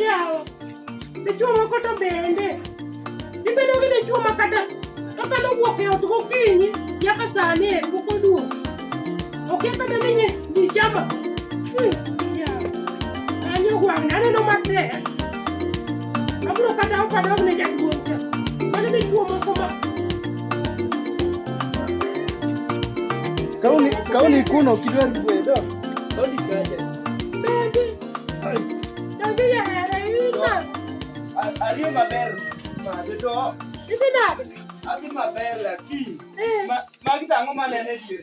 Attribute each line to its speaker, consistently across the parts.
Speaker 1: Yawa. Dichuo moko to bende. Ibedo gi dichuo ma kata kaka nowuok e ot gokinyi nyaka sani e pok oduogo. Okia kata ni ji chama. Yawa. Kanyo gwang' aneno matek. Abiro kata ok adog ne jaduong' cha. Mano dichuo moko ma
Speaker 2: Kauni kuno ok idwar wuoyo do. Odi kacha.
Speaker 1: Donji. Donji jahera ina.
Speaker 2: Ariyo maber madhe to
Speaker 1: Idhi nade?
Speaker 2: adhi maber lakini
Speaker 1: Eh.
Speaker 2: magi to ang'o maneno e dier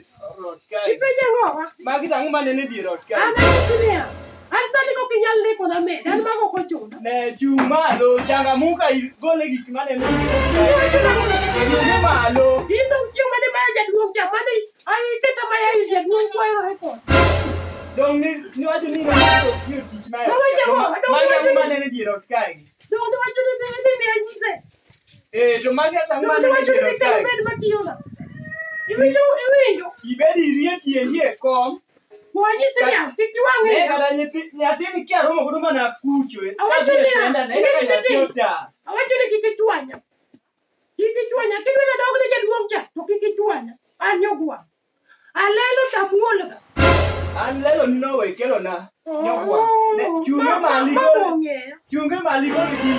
Speaker 2: ot kae?
Speaker 1: Ipenjo ang'owa?
Speaker 2: Magi to ang'o maneno e dier ot kae?
Speaker 1: An anyisi niya, an sani kok inyal ndikona med, an mago ok ochuno.
Speaker 2: Ne chung' malo, changamuka igole gik maneno e dier ot kae.
Speaker 1: Iwacho nang'o?
Speaker 2: Chung' malo.
Speaker 1: In dong' chieng' mane maya jaduong' cha, mane ai iketa maya ir jaduong' kwaerore kode.
Speaker 2: Dong' ni niwacho ni in tiyo tich ma.
Speaker 1: Awacho ang'o? Dong'
Speaker 2: Magi
Speaker 1: iwacho
Speaker 2: ang'o
Speaker 1: ni-
Speaker 2: maneno e dier ot kae?
Speaker 1: Dong' niwacho ni ni miya nyise.
Speaker 2: Eh, to magi ang'o
Speaker 1: Dong'
Speaker 2: maneno e
Speaker 1: niwacho
Speaker 2: dier
Speaker 1: ni
Speaker 2: ot
Speaker 1: kelo
Speaker 2: kae?
Speaker 1: med matiyona. Iwinjo, iwinjo.
Speaker 2: Ibed irie tiendi e kom.
Speaker 1: Wanyisi niya, kik iwang'
Speaker 2: Ne
Speaker 1: iya.
Speaker 2: kata nyithi nyathini kia romo godo mana kucho. eh.
Speaker 1: Awacho
Speaker 2: Kadhi e
Speaker 1: niya,
Speaker 2: senda ne kaka
Speaker 1: ing'e
Speaker 2: nyathi
Speaker 1: gima
Speaker 2: otar.
Speaker 1: Awacho ni kik ichwanya. Kik ichwanya. Kidwa nadog ne jaduong' cha, to kik ichwanya. An nyogwa. Alelo to amuolga.
Speaker 2: An lelo ni nowe kelona nyogwa. Ne chunge mali
Speaker 1: Mama
Speaker 2: gol.
Speaker 1: ong'eya.
Speaker 2: Chunge mali gol gi.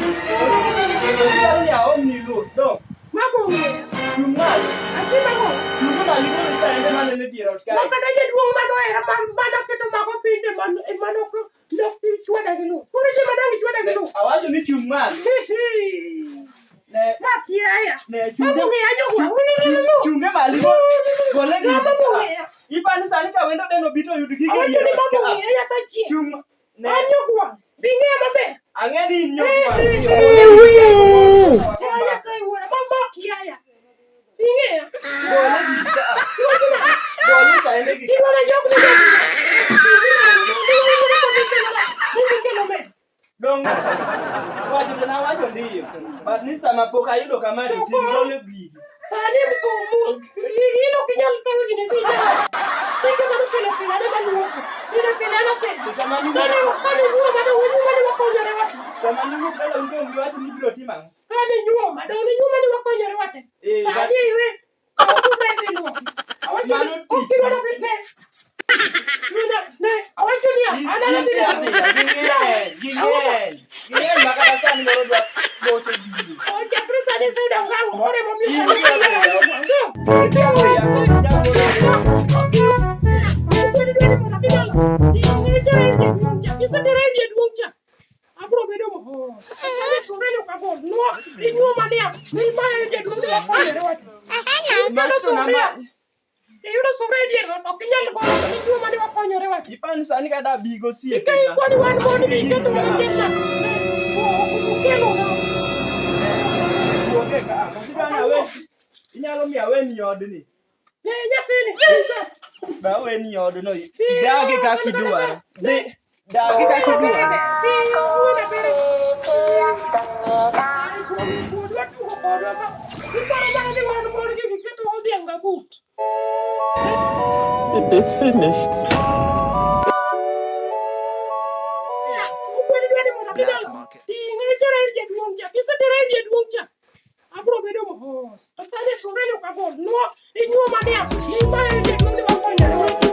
Speaker 2: Idwaro ni aom ni luth. Dong.
Speaker 1: Mama ong'eya.
Speaker 2: Chung malo.
Speaker 1: Atim ang'o?
Speaker 2: Chunge mali gol saende manene dier ot
Speaker 1: Ma
Speaker 2: kae.
Speaker 1: kata jaduong' manohera manoketo mago pinde manok nok chwada gi luth. Koro in ema dang' ichwada gi luth.
Speaker 2: Awacho ni chung malo. Ne
Speaker 1: Ma kiaya.
Speaker 2: ne
Speaker 1: Mama
Speaker 2: chunge
Speaker 1: ong'eya nyogwa.
Speaker 2: chunge mali gol. Gole gi.
Speaker 1: Mama ong'eya.
Speaker 2: Ipani sani ka wendo deno bito yud gige
Speaker 1: Awacho
Speaker 2: dier
Speaker 1: ni
Speaker 2: ot
Speaker 1: mama
Speaker 2: ka.
Speaker 1: ong'eya Nyasaye.
Speaker 2: Chung ne
Speaker 1: An nyogwa. Bi ing'eya maber.
Speaker 2: ang'e ni in nyogwa.
Speaker 1: Ya Nyasaye wuora. Mama kiaya. Ing'eya.
Speaker 2: Gole gi ka.
Speaker 1: Iwacho nang'o?
Speaker 2: Gole saende gi ka.
Speaker 1: Iwona jok ni
Speaker 2: Dong wacho to nawacho ndiyo. But ni sama pok ayudo kama to tim golo gigi.
Speaker 1: Sani msumu in ok inyal kawo gini mi Ike mano pile pile ane maluoko. Pile pile ane pile.
Speaker 2: Sama ni
Speaker 1: Kane kane nyuoma to nyuoma ni wakonyore wate.
Speaker 2: sama ni wuok dala un to iwacho ni ibiro timo ang'o?
Speaker 1: Kane nyuoma to nyuoma ni wakonyore wate.
Speaker 2: Eh,
Speaker 1: Sani iwe
Speaker 2: Mano tich. Gin adhiya, ging'eny, ging'eny. Ging'eny ma kata sani moro dwa gocho biro.
Speaker 1: Abro bedo mos. Sani sungeni ukagol. Nuo, inyuoma niya. Nimayo jaduong' ni wakonyore wate.
Speaker 2: Mano to nama
Speaker 1: Iyudo sura e dier ot, ok inyal goyo to inyuoma ni wakonyore wate.
Speaker 2: ipani sani kata abigo
Speaker 1: Ike
Speaker 2: osiepena.
Speaker 1: ikwani wan mon gi iketo wan achiel na. Ukelo na.
Speaker 2: Wuoke ka. Koso idwa ni awe inyalo miyo aweni odni.
Speaker 1: Ne nyathini.
Speaker 2: Ba aweni odno. Idage kaka idwaro. Dhi dage kaka idwaro.
Speaker 3: It is finished.
Speaker 1: Abro bedo mos. To sani sungeni ok agol. Nuo inyuoma niya. Nimayo jaduong' ni wakonyore.